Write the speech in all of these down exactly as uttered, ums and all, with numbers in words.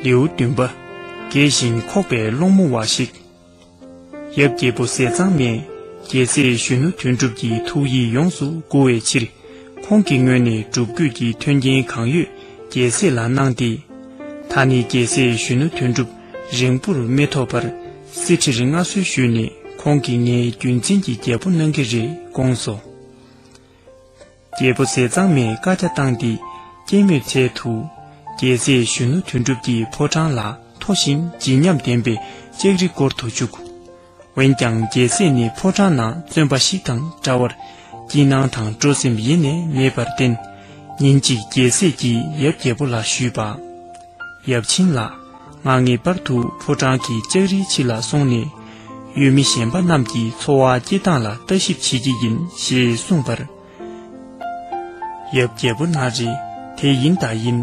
ལེའུ་བདུན་པ། རྒས་ཤིང་འཁོགས་པའི་སློང་མོ་བ་ཞིག། ཡབ་རྒྱལ་པོ་ཟས་གཙང་མས་རྒྱལ་སྲས་གཞོན་ནུ་དོན་གྲུབ་ཀྱི་ཐུགས་ཡིད་ཡོངས་སུ་མགུ་བའི་ཕྱིར། ཁོང་གི་ངོས་ནས་སྒྲུབ་དགོས་ཀྱི་མཐུན་རྐྱེན་གང་ཡོད་རྒྱལ་སྲས་ལ་གནང་སྟེ། ད་ནི་རྒྱལ་སྲས་གཞོན་ནུ་དོན་གྲུབ་རིང་པོར་མི་ཐོགས་པར་གསེར་ཁྲིར་མངའ་གསོལ་ཞུས་ནས། ཁོང་གིས་ངའི་རྒྱུན་འཛིན་གྱི་རྒྱལ་པོ་གནང་གི་རེད་དགོངས་སོ། རྒྱལ་པོ་ཟས་གཙང་མས་བཀའ་རྒྱ་བཏང་སྟེ། སྐྱེད་མོས་ཚལ་དུ། རྒྱལ་སྲས་གཞོན་ནུ་དོན་གྲུབ་ཀྱི་ཕོ་བྲང་ལ་མཐོ་ཞིང་བརྗིད་ཉམས་ལྡན་པའི་ལྕགས་རི་བསྐོར་དུ་བཅུག། འོན་ཀྱང་རྒྱལ་སྲས་ནི་ཕོ་བྲང་ནང་བཙོན་པ་ཞིག་དང་འདྲ་བར། སྐྱིད་སྣང་དང་སྤྲོ་སེམས་ཡེ་ནས་མེད་པར་བརྟེན། ཉིན་གཅིག་རྒྱལ་སྲས་ཀྱིས་ཡབ་རྒྱལ་པོ་ལ་ཞུས་པ། ཡབ་ཆེན་ལགས། ང་ངེས་པར་དུ་ཕོ་བྲང་གི་ལྕགས་རིའི་ཕྱི་ལ་སོང་ནས། ཡུལ་མི་གཞན་པ་རྣམས་ཀྱི་འཚོ་བ་སྐྱེལ་སྟངས་ལ་ལྟ་ཞིབ་བྱེད་ཀྱི་ཡིན་ཞེས་གསུངས་པར། ཡབ་རྒྱལ་པོ་ན་རེ། དེ་ཡིན་ད་ཡིན།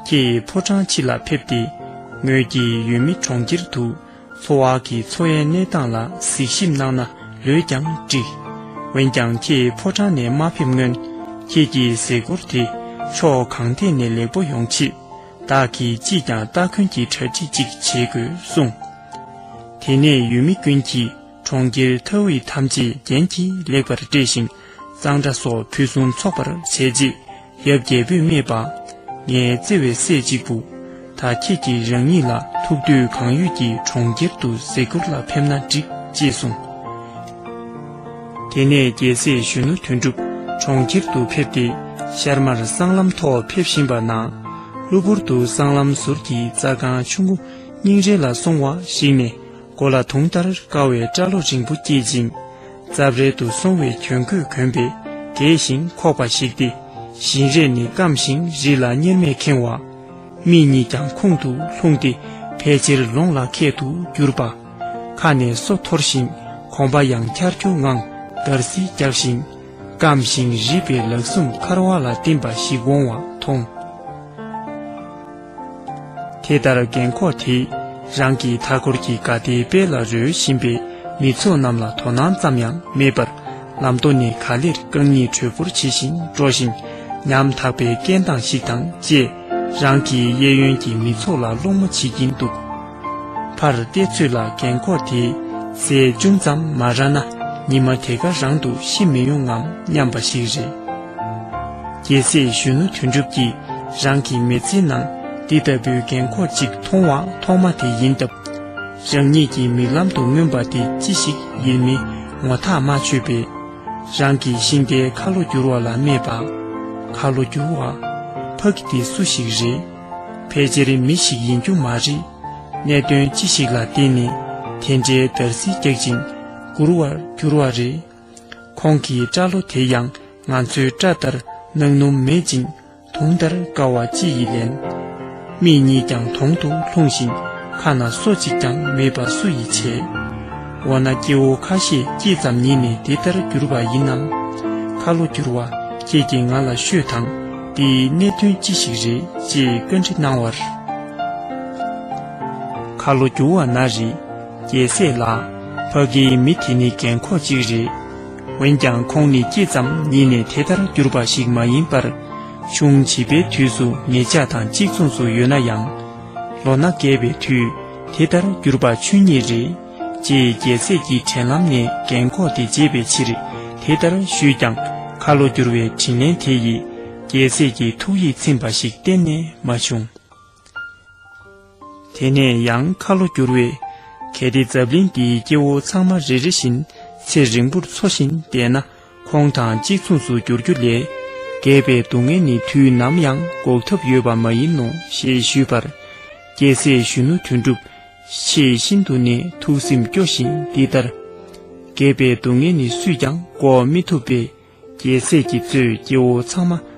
ཁྱེད་ཕོ་བྲང་ཕྱི་ལ་ཕེབས་ཏེ། ངོས་ཀྱི་ཡུལ་མི་གྲོང་ཁྱེར་དུ་འཚོ་བ་གི་འཚོ་བའི་གནས་སྟངས་ལ་གཟིགས་ཞིབ་གནང་ན་ལོས་ཀྱང་འགྲིག། འོན་ཀྱང་ཁྱེད་ཕོ་བྲང་ནས་མ་ཕེབས་སྔོན། ཁྱེད་ཀྱི་གཟིགས་སྐོར་དེ་ཕྱོགས་གང་ཐད་ནས་ལེགས་པོ་ཡོང་ཆེད། བདག་གིས་ཅིས་ཀྱང་སྟ་གོན་གྱི་གྲ་སྒྲིག་ཅིག་བྱེད་དགོས་གསུངས། དེ་ནས་ཡུལ་མི་ཀུན་གྱིས་གྲོང་ཁྱེར་མཐའ་དབུས་ཐམས་ཅད་རྒྱན་གྱིས་ལེགས་པར་སྤྲས་ཤིང་གཙང་སྦྲ་སོགས་ཕུན་སུམ་ཚོགས་པར་བྱས་རྗེས། ཡབ་རྒྱལ་པོས་སྨྲས་པ། ངའི་བརྩེ་བའི་སྲས་གཅིག་པུ། ད་ཁྱེད་ཀྱིས་རང་ཉིད་ལ་ཐུགས་འདོད་གང་ཡོད་ཀྱིས་གྲོང་ཁྱེར་དུ་གཟིགས་སྐོར་ལ་ཕེབས་ན་འགྲིག་ཅེས་གསུངས། དེ་ནས་རྒྱལ་སྲས་གཞོན་ནུ་དོན་གྲུབ་གྲོང་ཁྱེར་དུ་ཕེབས་ཏེ། ཤར་མར་སྲང་ལམ་ཐོག་ཕེབས་བཞིན་པ་ན། གློ་བུར་དུ་སྲང་ལམ་ཟུར་གྱི་རྩྭ་ཁང་ཆུང་ངུ་རྙིང་རལ་ལ་སོང་བ་ཞིག་ནས། མགོ་ལ་དུང་ལྟར་དཀར་བའི་སྐྲ་ལོ་རིང་པོ་སྐྱེས་ཤིང་། རྩབ་རལ་དུ་སོང་བའི་གྱོན་གོས་གོན་པའི་རྒས་ཤིང་འཁོགས་པ་ཞིག་སྟེ། བཞིན་རས་ནི་སྐམ་ཞིང་རི་ལ་གཉེར་མས་ཁེངས་བ། མིག་གཉིས་ཀྱང་ཁོང་དུ་ལྷུང་སྟེ་ཕལ་ཆེར་ལོང་ལ་ཁད་དུ་གྱུར་པ། ཁ་ནས་སོ་འཐོར་ཞིང་གོམ་པ་ཡང་འཁྱར་འཁྱོར་ངང་འདར་སིག་རྒྱག་ཞིང་། སྐམ་ཞིང་རིད་པའི་ལག་ཟུང་འཁར་བ་ལ་བརྟེན་པ་ཞིག་འོང་བ་མཐོང་། དེ་ལྟར་རྒན་འཁོགས་དེས་རང་གི་མཐའ་འཁོར་གྱི་དགའ་བདེའི་དཔལ་ལ་རོལ་བཞིན་པའི་མི་ཚོགས་རྣམས་ལ་དོ་སྣང་ཙམ་ཡང་མེད་པར། ལམ་མདོ་ནས་ག་ལེར་རྐང་གཉིས་གྲོས་བོར་བྱེད་བཞིན་འགྲོ་ཞིང་། ཉམ་ཐག་པའི་སྐད་གདངས་ཤིག་དང་བཅས། རང་གི་གཡས་གཡོན་གྱི་མི་ཚོགས་ལ་སློང་མོ་བྱེད་ཀྱིན་འདུག། ཕར་བལྟས་ཚོད་ལ་རྒན་འཁོགས་དེས་ཟས་ཅུང་ཙམ་མ་རག་ན་ཉི་མ་དེ་ག་རང་དུ་ཤི་མི་ཡོང་ངམ་སྙམ་པ་ཞིག་རེད། རྒྱལ་སྲས་གཞོན་ནུ་དོན་གྲུབ་ཀྱིས་རང་གི་མི་ཚེའི་ནང་འདི་ལྟ་བུའི་རྒན་འཁོགས་ཅིག་མཐོང་བ་ཐོག་མ་དེ་ཡིན་སྟབས། རང་ཉིད་ཀྱི་མིག་ལམ་དུ་མངོན་པ་དེ་ཅི་ཞིག་ཡིན་མིན་ངོ་ཐག་མ་ཆོད་པས། རང་གི་ཤིང་རྟའི་ཁ་ལོ་བསྒྱུར་བ་ལ་སྨྲས་པ། ཁ་ལོ་བསྒྱུར་བ། ཕ་གི་དེ་སུ་ཞིག་རེད། ཕལ་ཆེར་མི་ཞིག་ཡིན་རྒྱུ་མ་རེད། གནད་དོན་ཅི་ཞིག་ལ་བརྟེན་ནས་དེ་འདྲའི་འདར་སིག་རྒྱག་ཅིང་མགུར་བར་གྱུར་བ་རེད། ཁོང་གི་སྐྲ་ལོ་དེ་ཡང་ང་ཚོའི་སྐྲ་ལྟར་གནག་སྣུམ་མེད་ཅིང་དུང་ལྟར་དཀར་བ་ཅི་ཡིས་ལན། མིག་གཉིས་ཀྱང་དོང་དུ་ལྷུང་ཞིང་ཁ་ན་སོ་གཅིག་ཀྱང་མེད་པ་སུ་ཡིས་བྱས། འོ་ན་སྐྱེ་བོ་ཁ་ཤས་སྐྱེས་ཙམ་ཉིད་ནས་དེ་ལྟར་གྱུར་པ་ཡིན་ནམ། ཁ་ལོ་བསྒྱུར་བ་ཁྱེད་ཀྱིས་ང་ལ་ཤོད་དང་། དེའི་གནད་དོན་ཅི་ཞིག་རེད་ཅེས་བཀའ་འདྲི་གནང་བར། ཁ་ལོ་བསྒྱུར་བ་ན་རེ། རྒྱལ་སྲས་ལགས། ཕ་གིའི་མི་དེ་ནི་རྒན་འཁོགས་གཅིག་རེད། འོན་ཀྱང་ཁོང་ནི་སྐྱེས་ཙམ་ཉིད་ནས་དེ་ལྟར་གྱུར་པ་ཞིག་མ་ཡིན་པར། ཆུང་བྱིས་པའི་དུས་སུ་ངེད་ཅག་དང་གཅིག་མཚུངས་སུ་ཡོད་ན་ཡང་། ལོ་ན་རྒས་པའི་དུས་དེ་ལྟར་གྱུར་པ་ཆོས་ཉིད་རེད། ཅེས་རྒྱལ་སྲས་ཀྱི་དྲན་ལམ་ནས་རྒན་འཁོགས་དེ་བརྗེད་པའི་ཕྱིར་དེ་ལྟར་ཞུས་ཀྱང་། ཁ་ལོ་བསྒྱུར་བའི་དྲིན་ལན་དེ་ཡིས་རྒྱལ་སྲས་ཀྱི་ཐུགས་ཡིད་ཚིམ་པ་ཞིག་གཏན་ནས་མ་བྱུང་། དེ་ནས་ཡང་ཁ་ལོ་བསྒྱུར་བས། གལ་ཏེ་འཛམ་གླིང་འདིའི་སྐྱེ་བོ་ཚང་མ་རེ་རེ་བཞིན་ཚེ་རིང་པོར་འཚོ་བཞིན་བསྡད་ན། ཁོང་དང་གཅིག་མཚུངས་སུ་འགྱུར་རྒྱུ་ལས། རྒས་པའི་སྡུག་བསྔལ་ནི་དུས་ནམ་ཡང་འགོག་ཐབས་ཡོད་པ་མ་ཡིན་ནོ་ཞེས་ཞུས་པར། རྒྱལ་སྲས་གཞོན་ནུ་དོན་གྲུབ་ཆེས་ཤིན་ཏུ་ནས་ཐུགས་སེམས་སྐྱོ་ཞིང་འདི་ལྟར། རྒས་པའི་སྡུག་བསྔལ་ནི་སུས་ཀྱང་འགོག་མི་ཐུབ་པས། རྒྱལ་སྲས་ཀྱིས་གཙོས་སྐྱེ་བོ་ཚང་མ་